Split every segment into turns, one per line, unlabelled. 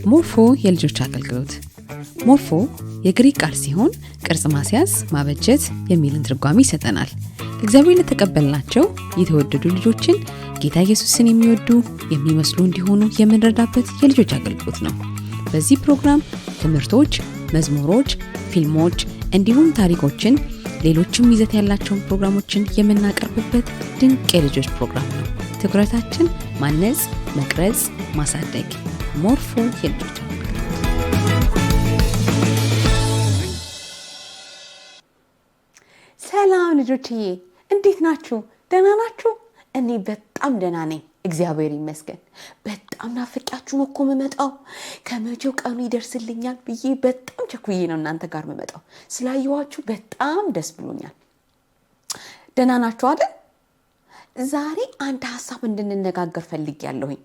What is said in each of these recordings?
ሞርፎ የልጆች አገልግሎት። ሞርፎ የግሪክ ቃል ሲሆን ቅርጽ ማስያዝ፣ ማበጀት የሚልን ትርጓሜ ይሰጠናል። እግዚአብሔር ለተቀበልናቸው የተወደዱ ልጆችን ጌታ ኢየሱስን የሚወዱ የሚመስሉ እንዲሆኑ የምንረዳበት የልጆች አገልግሎት ነው። በዚህ ፕሮግራም ትምህርቶች፣ መዝሙሮች፣ ፊልሞች እንዲሁም ታሪኮችን ሌሎችም ይዘት ያላቸውን ፕሮግራሞችን የምናቀርብበት ድንቅ የልጆች ፕሮግራም ነው። ትኩረታችን ማነጽ፣ መቅረጽ፣ ማሳደግ። ሞርፎ የልጆች አገልግሎት።
ሰላም ልጆችዬ፣ እንዴት ናችሁ? ደህና ናችሁ? እኔ በጣም ደህና ነኝ፣ እግዚአብሔር ይመስገን። በጣም ናፍቂያችሁ ነው እኮ የምመጣው። ከመቼው ቀኑ ይደርስልኛል ብዬ በጣም ቸኩዬ ነው እናንተ ጋር የምመጣው። ስላየኋችሁ በጣም ደስ ብሎኛል። ደህና ናችሁ አይደል? ዛሬ አንድ ሀሳብ እንድንነጋገር ፈልጌያለሁኝ።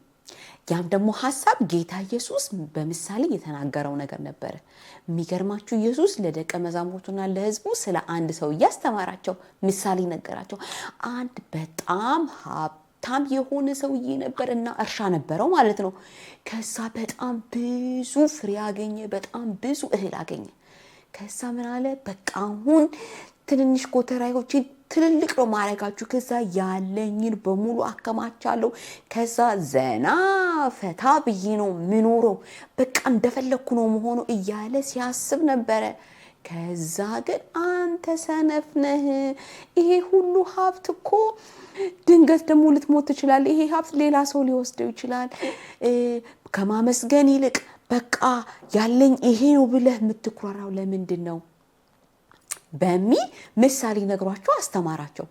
ያም ደግሞ ሀሳብ ጌታ ኢየሱስ በምሳሌ የተናገረው ነገር ነበረ። የሚገርማችሁ ኢየሱስ ለደቀ መዛሙርቱና ለሕዝቡ ስለ አንድ ሰው እያስተማራቸው ምሳሌ ነገራቸው። አንድ በጣም ሀብታም የሆነ ሰውዬ ነበር እና እርሻ ነበረው ማለት ነው። ከዛ በጣም ብዙ ፍሬ አገኘ፣ በጣም ብዙ እህል አገኘ። ከዛ ምን አለ? በቃ አሁን ትንንሽ ጎተራዎችን ትልልቅ ነው ማድረጋችሁ። ከዛ ያለኝን በሙሉ አከማቻለሁ። ከዛ ዘና ፈታ ብዬ ነው ምኖረው፣ በቃ እንደፈለግኩ ነው መሆኑ እያለ ሲያስብ ነበረ። ከዛ ግን አንተ ሰነፍ ነህ፣ ይሄ ሁሉ ሀብት እኮ ድንገት ደግሞ ልትሞት ትችላለህ። ይሄ ሀብት ሌላ ሰው ሊወስደው ይችላል። ከማመስገን ይልቅ በቃ ያለኝ ይሄ ነው ብለህ የምትኩራራው ለምንድን ነው በሚል ምሳሌ ነግሯቸው አስተማራቸው።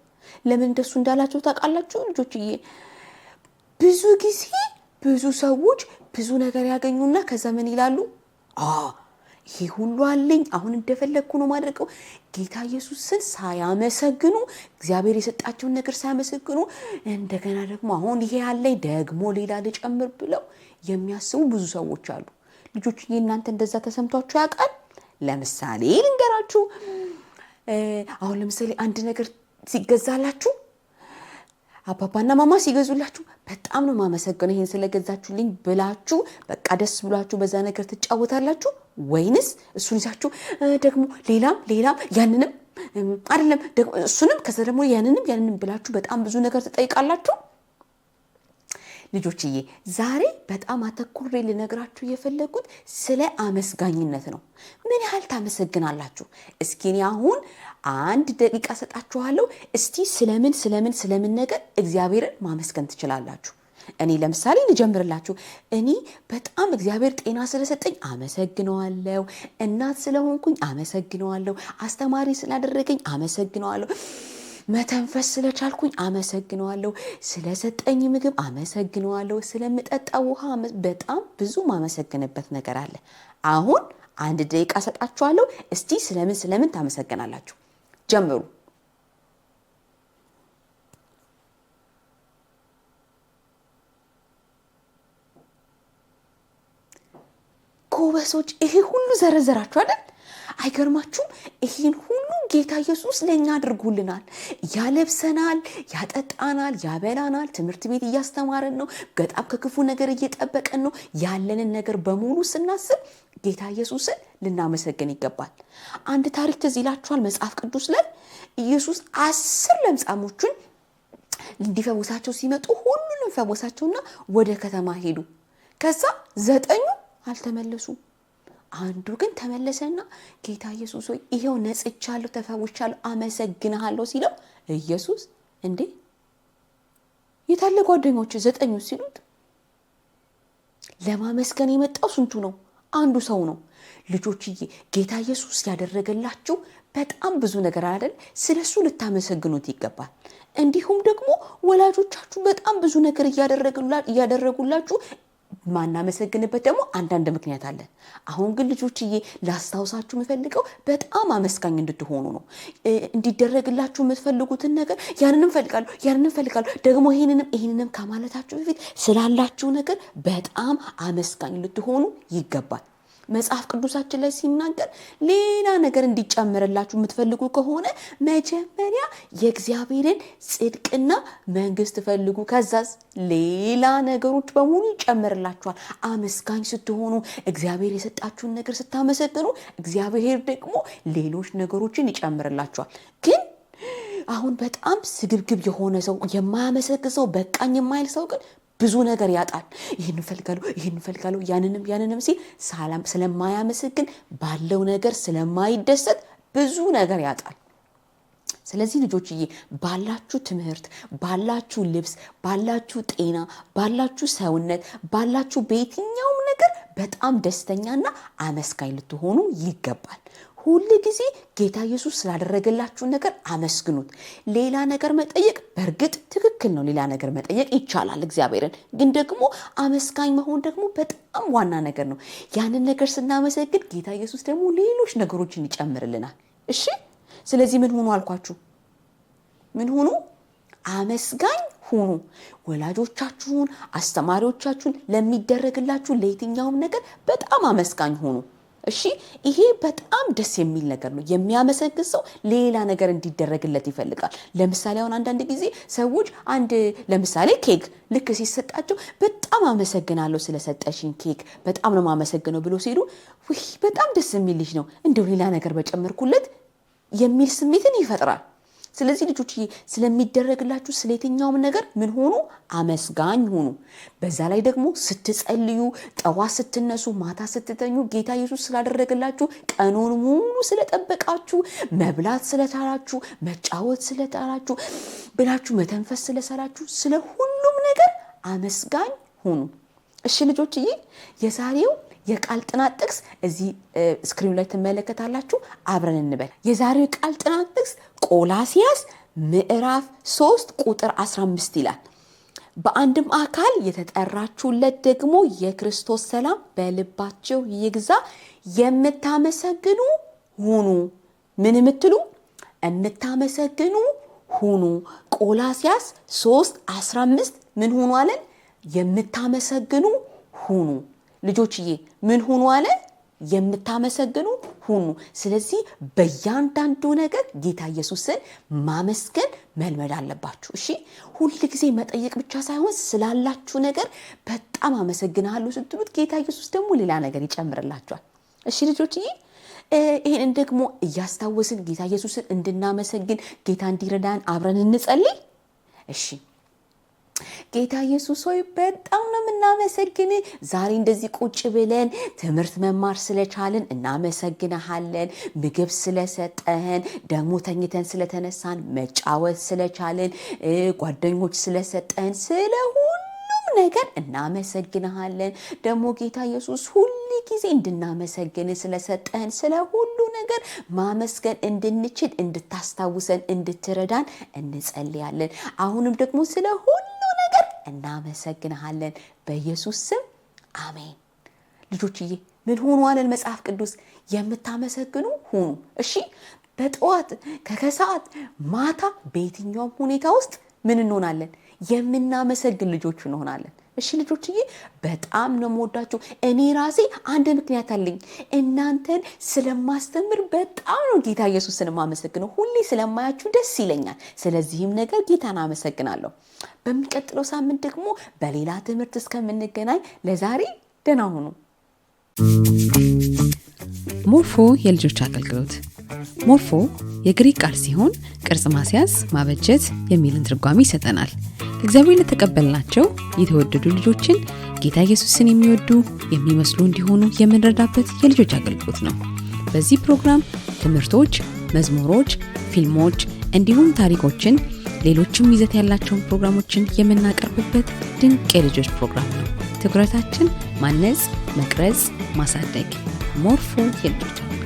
ለምን እንደሱ እንዳላቸው ታውቃላችሁ ልጆችዬ? ብዙ ጊዜ ብዙ ሰዎች ብዙ ነገር ያገኙና ከዛ ምን ይላሉ? ይሄ ሁሉ አለኝ፣ አሁን እንደፈለግኩ ነው ማድረገው። ጌታ ኢየሱስን ሳያመሰግኑ፣ እግዚአብሔር የሰጣቸውን ነገር ሳያመሰግኑ፣ እንደገና ደግሞ አሁን ይሄ አለኝ ደግሞ ሌላ ልጨምር ብለው የሚያስቡ ብዙ ሰዎች አሉ። ልጆችዬ እናንተ እንደዛ ተሰምቷችሁ ያውቃል? ለምሳሌ ልንገራችሁ። አሁን ለምሳሌ አንድ ነገር ሲገዛላችሁ፣ አባባና ማማ ሲገዙላችሁ በጣም ነው ማመሰግነው ይሄን ስለገዛችሁልኝ ብላችሁ በቃ ደስ ብሏችሁ በዛ ነገር ትጫወታላችሁ? ወይንስ እሱን ይዛችሁ ደግሞ ሌላም ሌላም ያንንም አይደለም ደግሞ እሱንም ከዛ ደግሞ ያንንም ያንንም ብላችሁ በጣም ብዙ ነገር ትጠይቃላችሁ? ልጆችዬ ዛሬ በጣም አተኩሬ ልነግራችሁ የፈለጉት ስለ አመስጋኝነት ነው። ምን ያህል ታመሰግናላችሁ? እስኪ እኔ አሁን አንድ ደቂቃ ሰጣችኋለሁ። እስቲ ስለምን ስለምን ስለምን ነገር እግዚአብሔርን ማመስገን ትችላላችሁ? እኔ ለምሳሌ ልጀምርላችሁ። እኔ በጣም እግዚአብሔር ጤና ስለሰጠኝ አመሰግነዋለሁ። እናት ስለሆንኩኝ አመሰግነዋለሁ። አስተማሪ ስላደረገኝ አመሰግነዋለሁ። መተንፈስ ስለቻልኩኝ አመሰግነዋለሁ። ስለሰጠኝ ምግብ አመሰግነዋለሁ። ስለምጠጣ ውሃ በጣም ብዙ ማመሰግንበት ነገር አለ። አሁን አንድ ደቂቃ ሰጣችኋለሁ። እስቲ ስለምን ስለምን ታመሰግናላችሁ? ጀምሩ። ጎበሶች፣ ይሄ ሁሉ ዘረዘራችሁ አይደል? አይገርማችሁም? ይሄን ሁሉ ጌታ ኢየሱስ ለእኛ አድርጎልናል። ያለብሰናል፣ ያጠጣናል፣ ያበላናል። ትምህርት ቤት እያስተማረን ነው። በጣም ከክፉ ነገር እየጠበቀን ነው። ያለንን ነገር በሙሉ ስናስብ ጌታ ኢየሱስን ልናመሰግን ይገባል። አንድ ታሪክ ትዝ ይላችኋል። መጽሐፍ ቅዱስ ላይ ኢየሱስ 10 ለምጻሞቹን እንዲፈውሳቸው ሲመጡ ሁሉንም ፈወሳቸውና ወደ ከተማ ሄዱ። ከዛ 9ኙ አልተመለሱም። አንዱ ግን ተመለሰና ጌታ ኢየሱስ ሆይ ይሄው ነጽቻለሁ፣ ተፈውሻለሁ፣ አመሰግንሃለሁ ሲለው ኢየሱስ እንዴ የታለ ጓደኞች 9ኙ ሲሉት ለማመስገን የመጣው ስንቱ ነው? አንዱ ሰው ነው። ልጆችዬ ጌታ ኢየሱስ ያደረገላችሁ በጣም ብዙ ነገር አይደል? ስለሱ ልታመሰግኑት ይገባል። እንዲሁም ደግሞ ወላጆቻችሁ በጣም ብዙ ነገር እያደረጉላችሁ ማናመሰግንበት ደግሞ አንዳንድ ምክንያት አለ። አሁን ግን ልጆችዬ ላስታውሳችሁ የምፈልገው በጣም አመስጋኝ እንድትሆኑ ነው። እንዲደረግላችሁ የምትፈልጉትን ነገር ያንንም እፈልጋለሁ፣ ያንንም እፈልጋለሁ፣ ደግሞ ይሄንንም ይሄንንም ከማለታችሁ በፊት ስላላችሁ ነገር በጣም አመስጋኝ ልትሆኑ ይገባል። መጽሐፍ ቅዱሳችን ላይ ሲናገር ሌላ ነገር እንዲጨምርላችሁ የምትፈልጉ ከሆነ መጀመሪያ የእግዚአብሔርን ጽድቅና መንግስት ፈልጉ፣ ከዛስ ሌላ ነገሮች በሙሉ ይጨምርላችኋል። አመስጋኝ ስትሆኑ፣ እግዚአብሔር የሰጣችሁን ነገር ስታመሰግኑ፣ እግዚአብሔር ደግሞ ሌሎች ነገሮችን ይጨምርላችኋል። ግን አሁን በጣም ስግብግብ የሆነ ሰው፣ የማያመሰግን ሰው፣ በቃኝ የማይል ሰው ግን ብዙ ነገር ያጣል። ይህን እፈልጋለሁ፣ ይህን እፈልጋለሁ፣ ያንንም ያንንም ሲል ስለማያመሰግን፣ ባለው ነገር ስለማይደሰት ብዙ ነገር ያጣል። ስለዚህ ልጆችዬ ባላችሁ ትምህርት፣ ባላችሁ ልብስ፣ ባላችሁ ጤና፣ ባላችሁ ሰውነት፣ ባላችሁ በየትኛውም ነገር በጣም ደስተኛና አመስጋኝ ልትሆኑ ይገባል። ሁል ጊዜ ጌታ ኢየሱስ ስላደረገላችሁ ነገር አመስግኑት። ሌላ ነገር መጠየቅ በእርግጥ ትክክል ነው። ሌላ ነገር መጠየቅ ይቻላል እግዚአብሔርን። ግን ደግሞ አመስጋኝ መሆን ደግሞ በጣም ዋና ነገር ነው። ያንን ነገር ስናመሰግን ጌታ ኢየሱስ ደግሞ ሌሎች ነገሮችን ይጨምርልናል። እሺ፣ ስለዚህ ምን ሁኑ አልኳችሁ? ምን ሁኑ? አመስጋኝ ሁኑ። ወላጆቻችሁን፣ አስተማሪዎቻችሁን ለሚደረግላችሁ ለየትኛውም ነገር በጣም አመስጋኝ ሁኑ። እሺ፣ ይሄ በጣም ደስ የሚል ነገር ነው። የሚያመሰግን ሰው ሌላ ነገር እንዲደረግለት ይፈልጋል። ለምሳሌ አሁን አንዳንድ ጊዜ ሰዎች አንድ ለምሳሌ ኬክ ልክ ሲሰጣቸው በጣም አመሰግናለሁ ስለሰጠሽኝ ኬክ በጣም ነው የማመሰግነው ብሎ ሲሉ፣ ውይ በጣም ደስ የሚል ልጅ ነው፣ እንደው ሌላ ነገር በጨመርኩለት የሚል ስሜትን ይፈጥራል። ስለዚህ ልጆች ስለሚደረግላችሁ ስለ የትኛውም ነገር ምን ሆኑ? አመስጋኝ ሁኑ። በዛ ላይ ደግሞ ስትጸልዩ፣ ጠዋት ስትነሱ፣ ማታ ስትተኙ ጌታ ኢየሱስ ስላደረገላችሁ፣ ቀኑን ሙሉ ስለጠበቃችሁ፣ መብላት ስለቻላችሁ፣ መጫወት ስለቻላችሁ፣ ብላችሁ መተንፈስ ስለቻላችሁ፣ ስለ ሁሉም ነገር አመስጋኝ ሁኑ። እሺ ልጆችዬ፣ የዛሬው የቃል ጥናት ጥቅስ እዚህ screen ኑ ላይ ትመለከታላችሁ። አብረን እንበል። የዛሬው የቃል ጥናት ጥቅስ ቆላስያስ ምዕራፍ 3 ቁጥር 15 ይላል። በአንድም አካል የተጠራችሁለት ደግሞ የክርስቶስ ሰላም በልባችሁ ይግዛ፣ የምታመሰግኑ ሁኑ። ምን የምትሉ? የምታመሰግኑ ሁኑ። ቆላስያስ 3 15 ምን ሁኑ አለን? የምታመሰግኑ ሁኑ። ልጆችዬ ምን ሁኑ አለ? የምታመሰግኑ ሁኑ። ስለዚህ በእያንዳንዱ ነገር ጌታ ኢየሱስን ማመስገን መልመድ አለባችሁ። እሺ፣ ሁል ጊዜ መጠየቅ ብቻ ሳይሆን ስላላችሁ ነገር በጣም አመሰግናለሁ ስትሉት ጌታ ኢየሱስ ደግሞ ሌላ ነገር ይጨምርላችኋል። እሺ ልጆችዬ፣ ይህንን ደግሞ እያስታወስን ጌታ ኢየሱስን እንድናመሰግን ጌታ እንዲረዳን አብረን እንጸልይ። እሺ፣ ጌታ ኢየሱስ ሆይ በጣም ነው የምናመሰግን። ዛሬ እንደዚህ ቁጭ ብለን ትምህርት መማር ስለቻልን እናመሰግንሃለን። ምግብ ስለሰጠህን፣ ደግሞ ተኝተን ስለተነሳን፣ መጫወት ስለቻልን፣ ጓደኞች ስለሰጠህን፣ ስለ ሁሉም ነገር እናመሰግንሃለን። ደግሞ ጌታ ኢየሱስ ሁል ጊዜ እንድናመሰግን ስለሰጠህን ስለ ሁሉ ነገር ማመስገን እንድንችል እንድታስታውሰን፣ እንድትረዳን እንጸልያለን። አሁንም ደግሞ ስለ ሁሉ ነገር እናመሰግንሃለን። በኢየሱስ ስም አሜን። ልጆችዬ ምን ሁኑ አለን መጽሐፍ ቅዱስ? የምታመሰግኑ ሁኑ። እሺ፣ በጠዋት ከከሰዓት ማታ በየትኛውም ሁኔታ ውስጥ ምን እንሆናለን? የምናመሰግን ልጆች እንሆናለን። እሺ ልጆችዬ፣ በጣም ነው የምወዳችሁ። እኔ ራሴ አንድ ምክንያት አለኝ። እናንተን ስለማስተምር በጣም ነው ጌታ ኢየሱስን የማመሰግነው። ሁሌ ስለማያችሁ ደስ ይለኛል። ስለዚህም ነገር ጌታን አመሰግናለሁ። በሚቀጥለው ሳምንት ደግሞ በሌላ ትምህርት እስከምንገናኝ ለዛሬ ደህና ሁኑ።
ሞርፎ የልጆች አገልግሎት። ሞርፎ የግሪክ ቃል ሲሆን ቅርጽ ማስያዝ፣ ማበጀት የሚልን ትርጓሜ ይሰጠናል። ከእግዚአብሔር ለተቀበልናቸው የተወደዱ ልጆችን ጌታ ኢየሱስን የሚወዱ የሚመስሉ እንዲሆኑ የምንረዳበት የልጆች አገልግሎት ነው። በዚህ ፕሮግራም ትምህርቶች፣ መዝሙሮች፣ ፊልሞች እንዲሁም ታሪኮችን፣ ሌሎችም ይዘት ያላቸውን ፕሮግራሞችን የምናቀርብበት ድንቅ የልጆች ፕሮግራም ነው። ትኩረታችን ማነጽ፣ መቅረጽ፣ ማሳደግ። ሞርፎ የልጆች አገልግሎት።